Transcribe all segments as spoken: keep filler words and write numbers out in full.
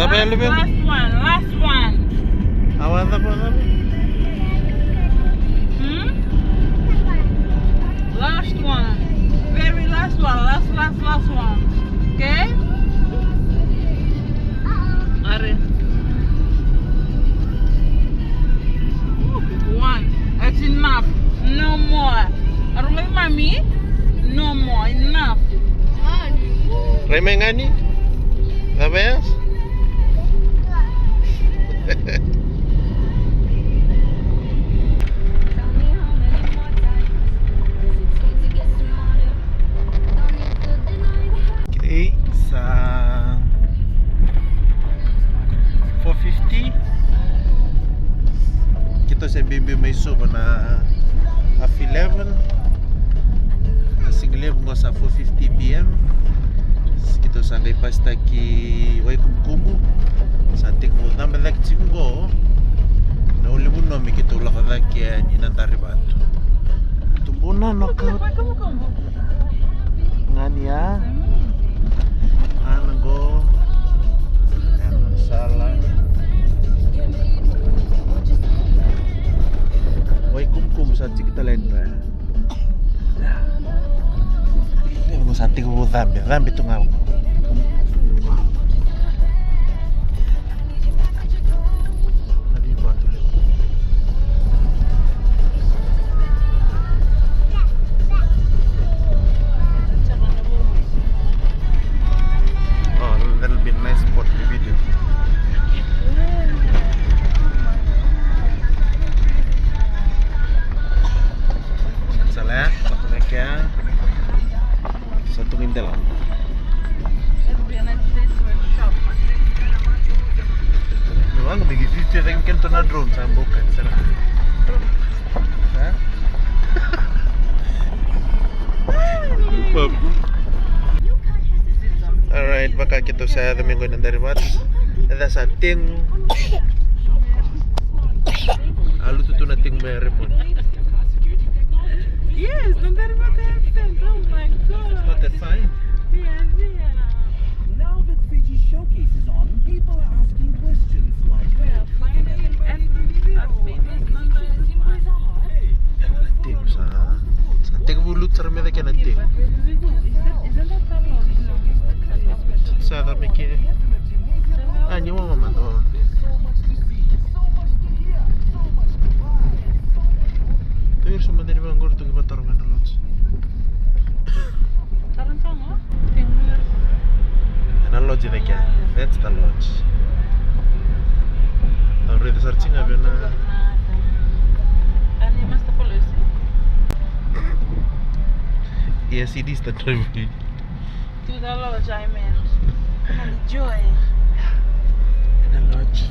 Last one, last one. Awa, cava, cava? Hmm? Last one. Very last one. Last, last, last one. Okay? Are. One. That's enough. No more. Are you mommy? No more. Enough. Rai mai gani. Cava ya? Okay, sa four fifty. Keitou se biubiu mai Suva na half eleven. Na sigalevu qo sa four fifty p.m. Keitou sa qai pasitaki Waikumukumu. Sa tekivu cabe cake tiko qo na ulunivanua me keitou lako cake yani Nadarivatu. Tubuna, knockout. Gania. Ana qo. Ana sala. Waikumukumu sa tiki talenta. Qo sa tiki vu cabe, cabe tu ga. Oh, that'll be a nice spot for video. Sa laya, sa laya. Sa tu qai dela. No, anga bigi fifty, I think, kena tu na drone sa boka sara. Ha? Alright, vaka keitou sa yaco mai qo i Nadarivatu. Eda sa tegu. A lutu tu na tegu mai Remoni. Yes, Nadarivatu accent. Oh my God. It's not that fine. Yeah, yeah. Now that Fiji Showcase is on, people are asking questions like, "Hey, do you think everybody in Fiji knows who Nadarivatu is?" Hey, it was full on the coast. Sa tekivu lutu sara mai cake na tegu. Sa yaco mai ke. A, ni wawa mada. Tou ira so mada ni vaqori, tou qai vataro ga na lodge. Ena lodge cake. That's the lodge. Au raica sara tiko ga vei na. Yes, it is the driveway. To the lodge, I meant. Enjoy. The lodge.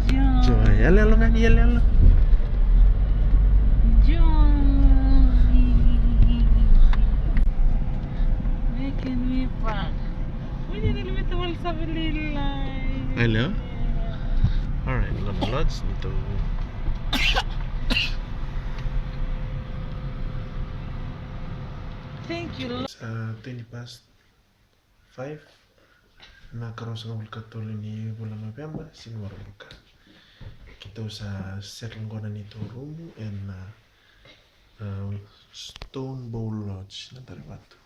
Joy. Joy. Yalo, yalo, ngani, yalo, yalo. Joy. Making me back. Wini ni limita wal sa vili lai. Hello. All right, lodge, lodge, nito. Thank you, Lord. Sa twenty past five, na ikaruasagavulu ka tolu ni vula Noveba, siga Vakaraubuka. Keitou sa settle qo na neitou rumu ena, uh, uh, Stone Bowl Lodge, Nadarivatu.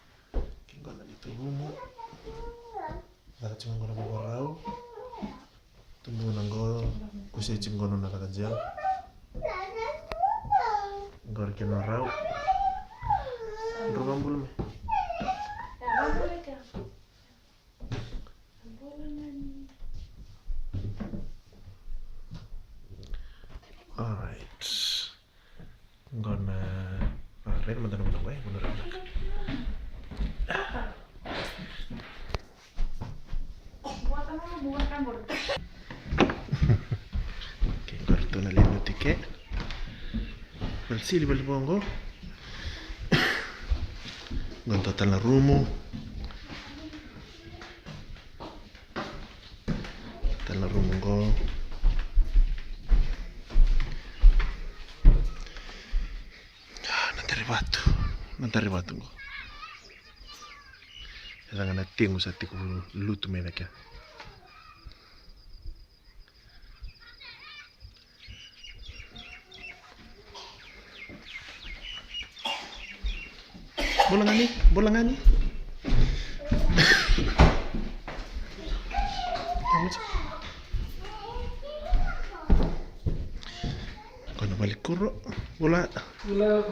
Kei qo na neitou rumu. Caka tiko qo na vakarau. Tubu na qo, kusei tiko qo na caka gel. Qori kena rau. Dro vakabula mai. All right. Qo na, a, raica mada na vanua qo, e, vanua raica. Okay, qo ratou na liu tiko. Vale sili vale vou qo. Qo dua tale na rumu. Tale na rumu qo. Ah, Nadarivatu. Nadarivatu qo. E caka na tegu sa tiko lutu mai cake. Bula ga ni, bula ga ni. Qo na vale kuro. Bula. Bula.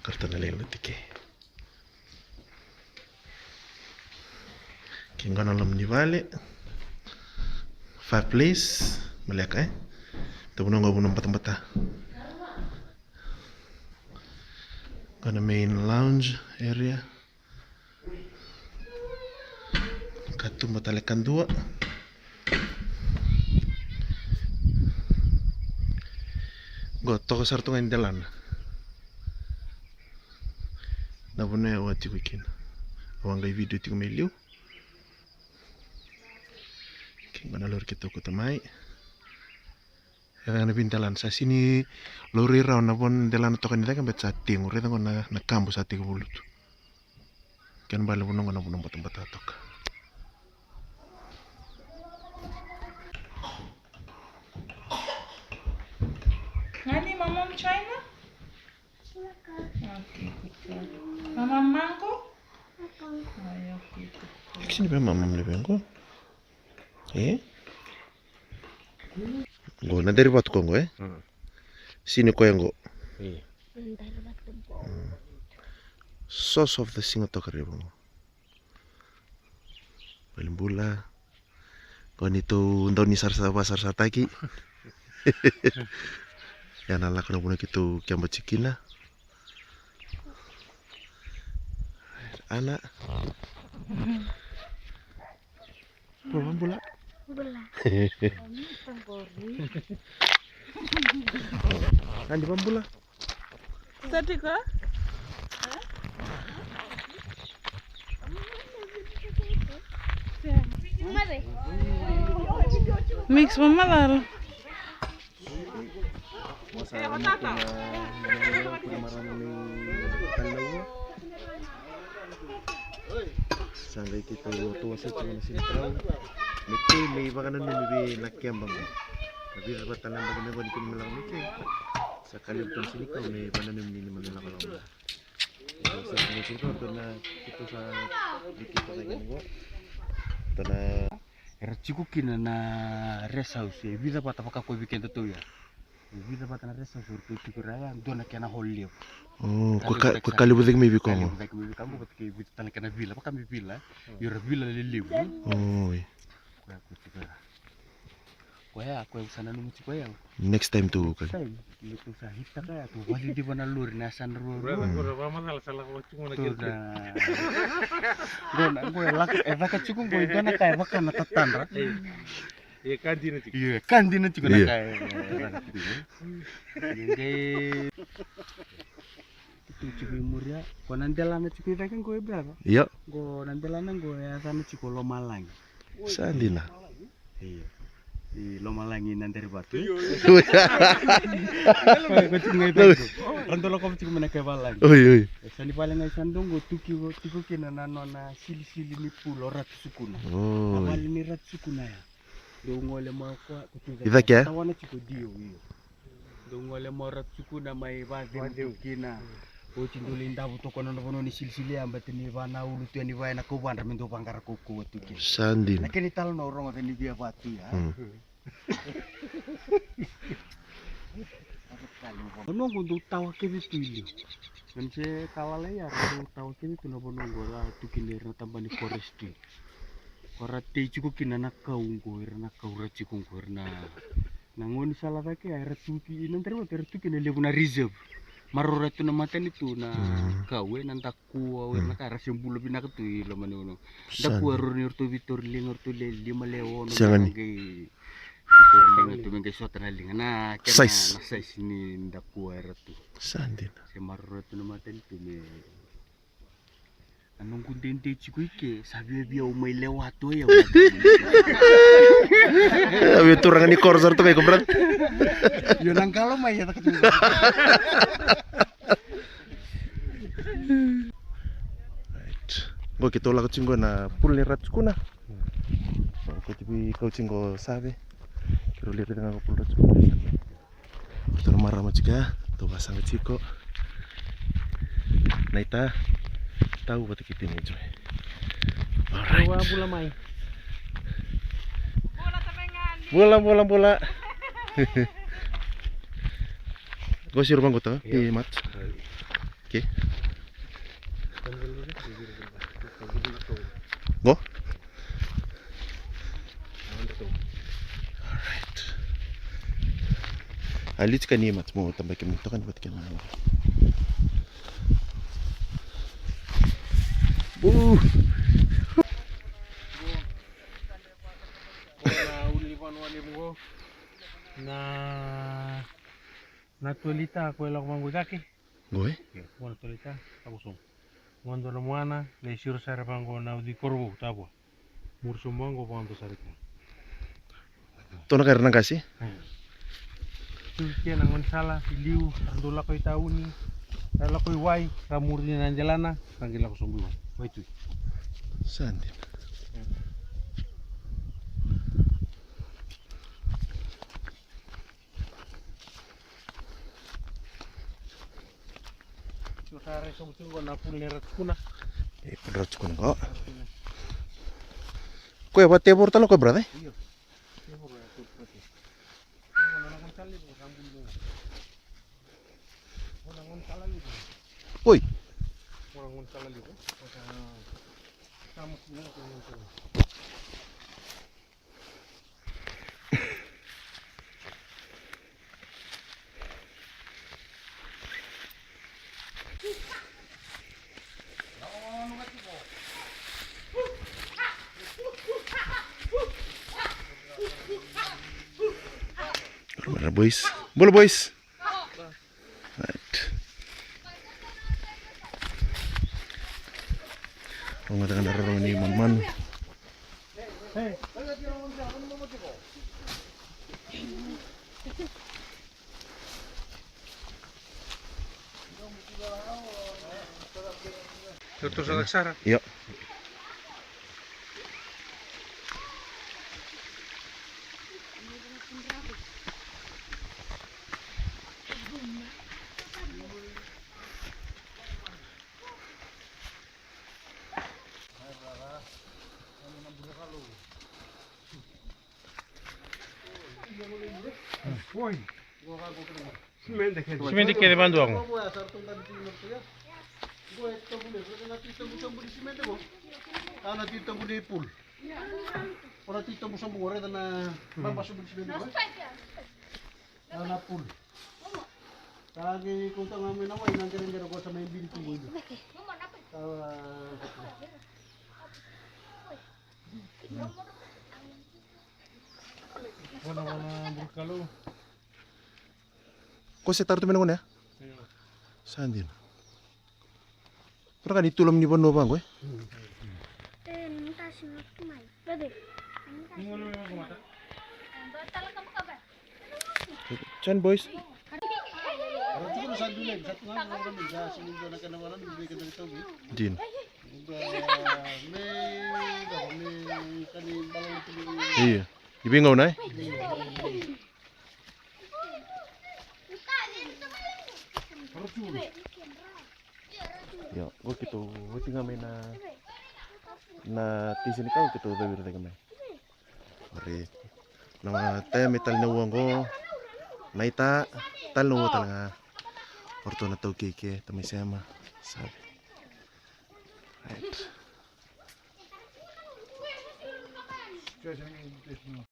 Karta na lei lotike. Ke qo na loma ni vale. Fireplace. Maleka, e? Tou vanua qo vanua batabata. Qo na main lounge area. Katuba tale kadua. Qo toka sara tu ga i delana. Na vanua au a tiko kina. Au a qai video tiko mai liu. Ke qo na lori keitou kauta mai. E caka na veidelana, sa sini laurai rawa na veidelana toka ni cake, beta sa tegu. Raica qo na, na kabu sa tekivu lutu. Kena bale vanua qo na vanua batabata toka. Nani, mamam China? Okay, good girl. Mamam mango? Ai, okay, good girl. Ke sini vei mamam ni vei qo? E? Qo na dari vatu ko qo, e? Mm. Sini koya qo. Io. Mm. Source of the Sigatoka River qo. Valenibula. Qo ni tou dau ni sarasara, vasarasarataki. Ia na lako na vanua keitou keba tiko kina. Ana. Bula, bula. Bula. Nadi, va bula. Sa tiko? Mix, va macala. Sa qai keitou toso tiko na senikau me kei me ivakananumi vei na keba qo. Ka vica vata na yabaki me qo ni kei me lako me kei. Sa ka levu tu na senikau me ivakananumi ni ma me lakolako mai. Keitou sa keitou sa vei keitou sa kena qo. Tona era tiko kina na rest house e vica vata vaka ko vei kedatou ya. E vica vata na rest house o ratou tiko ra ya, dua na kena hall levu. O, ko ka, ko ka levu cake mai vei koya qo. Ka levu cake mai vei koya qo, vata kei vica tale na kena villa, vaka me villa. Io, ra villa lelevu. Oi. Koya ko tiko ya. Koya, koya au sa nanuma tiko ya. Next time tou ka. Next time, me tou sa hit-taka ya, tou vacidiva na lori na yasana ruarua. Tou na. Qo na, qo e lako, e caka tiko qo, e dua na ka e vaka na tatadra. E ka dina tiko. Io, e ka dina tiko na ka e, e caka tiko. Qai tu tiko i muri ya. Ko na delana tiko i cake qo e brother. Io. Qo na delana qo e yacana tiko Lomalagi. Sa dina. Io. I Lomalagi na Derivatu. Ko tiko qai cake. Ra dau lakova tiko mai na kai valagi. Oi, oi. E sa ni vale ga i sa dau qo tu tiko kina na nona silisili ni pula o Ratu Sukuna. Oi. Na vale ni Ratu Sukuna ya. Dou gole mai o koya, ko tu i cake, e? Tawana tiko, io, io. Dou gole mai o Ratu Sukuna mai vacegu tu kina. Oti dou lai davo toka na nona vanua ni silisili ya, baleta ni va na ulu tu yani va ena kauvadra me dou vaqara kaukauwa tu kina. Sa dina. Na kena italanoa au rogoca ni via va tu ya. Mm. Vanua qo dou tawa kece tu i liu. Ena se ka lalai ya, ra dau tawa kece tu na vanua qo, ra tu kina ira na tabana ni forestry. Ko ra tei tiko kina na kau qo, ira na kau ra tiko qo, ira na, na gaunisala cake ya, era tu ki, na Derivatu era tu kina levu na reserve. Maroroi tu na matanitu na kau, e, na dakua, o ira na ka, era se bula vinaka tu i loma ni vanua. Dakua, rau ni ratou veitori liga, ratou le lima, le ono, sega ni qai veitori liga tu me qai sota na liga. Na kena size, na size ni dakua era tu. Sa dina. Se maroroi tu na matanitu me. Na noqu dede tiko i ke, sa viavia au mai lewa tu o yau. Ia, via turaga ni koro sara tu mai ko brother. Io, na qalo mai ia, caka tiko. Right. Qo keitou lako tiko qo na pula ni Ratu Sukuna. Qo keitou vei kau tiko qo save. Keirau lai raica ga qo pula ni Ratu Sukuna. Tou na marama tiko ya, tou vasaqa tiko. Naita, tau vata kei Tini Joy. Alright. Bula mai. Bula, bula, bula. Qo siro vaqo ta, io. Pi mat. Io. Okay. Qo? Alright. A liu tiko ni mat mo tabaki mo toka ni vata kei na. Bu. Na ulunivanua levu qo. Na, na tualita ko e lako vaqo i cake. Qo e? Io, qo na tualita, lako sobu. Qo dua na muana, lai siro sara vaqo na uci Korovou, Tavua. Muri sobu vaqo, vaqo sara i kea. Tona kai ra na qase? Io. Siro i kea na gaunisala, i liu, ra dau lako i tauni, ra lako i wai, ra muri na delana, ra qai lako sobu i wai. Waitui. Sa dina. Io. Sa rai sobu tiko qo na pul ni ra tukuna. E, pul ra tukuna qo. Ko e va tevoro tale qo, brother? Io. Tevoro ya ko, brother. Qo na gaunisala levu sa buli qo. Qo na gaunisala levu. Oi. Qo na gaunisala levu. Qo sa, sa mo kina ko gaunisala. Bula, boys. Bula, boys. Right. Rogoca na rorogo ni manumanu. Io. Simede kece vadua qo. A na titobu ni pul. O na titobu sobu qo, raica na baba sobu ni simede qo. A na pul. Sa qai kauta ga mai na wai na qereqere qo sa mai bini tu qo. Sa, a, Vana, vana, buru Kalou. Ko se taru tu mai na gone ya? Io. Sa dina. Ko na ka ni tu loma ni vanua vaqo, e? John boys. Dina. Io. I veigauna, e? Io, qo keitou oti ga mai na, na tisi ni kau keitou cau ira cake mai. Ori na taia mai tale na ua qo. Na ita tale na ua tale ga. O ratou na taukei ke, tamai sema. Save. Right.